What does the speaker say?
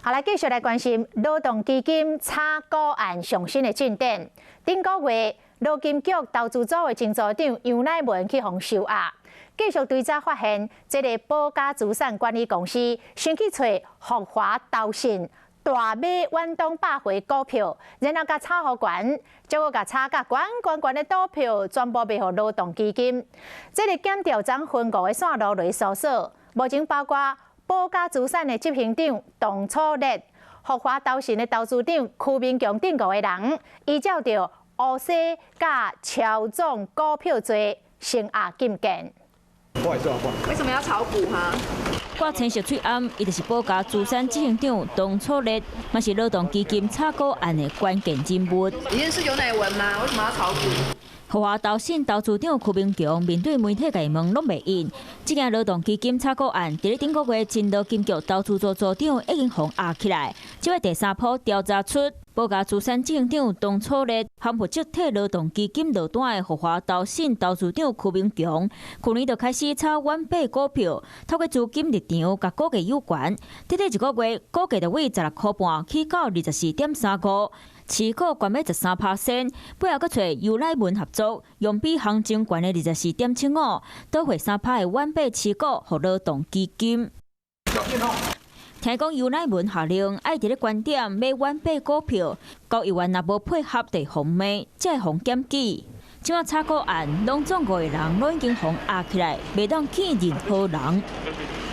好，來繼續來關心勞動基金炒股案上新的進展。頂個月，勞金局投資組的前組長楊乃文去予收押，繼續追查發現，這个寶嘉資產管理公司先去揣福華投信大買遠東百貨股票，然後共炒予懸，結果共炒甲懸懸懸的股票全部賣予勞動基金。這个檢調長分五个線路來搜索，目前包括寶嘉資產的執行長董楚烈、福華投信的投資長柯明強等五个人，依照著烏西佮操縱股票罪，聲押禁見。為什麼要炒股哈？掛青色喙罨，伊就是寶嘉資產執行長董楚烈，嘛是勞動基金炒股案的關鍵人物。你認識游乃文嗎？為什麼要炒股？福華投信投資長柯明強面對媒體共伊問，攏袂應。這件勞動基金炒股案，佇咧頂個月，前勞金局投資組組長已經予押起來。這擺第三波調查出，寶嘉資產執行長董楚烈含負責替勞動基金落單的福華投信投資長柯明強，去年就開始炒軟幣股票，透過資金入場，共股價誘懸。短短一個月，股價就對16塊半起到24.35。市股懸欲13%，背後閣揣游乃文合作，用比行情懸的24.75，倒匯3%的軟幣持股予勞動基金。聽講游乃文下令愛佇咧懸點買軟幣股票，交易員若無配合，就予罵，才會予檢舉。這擺炒股案，攏總五個人攏已經予押起來，袂當見任何人。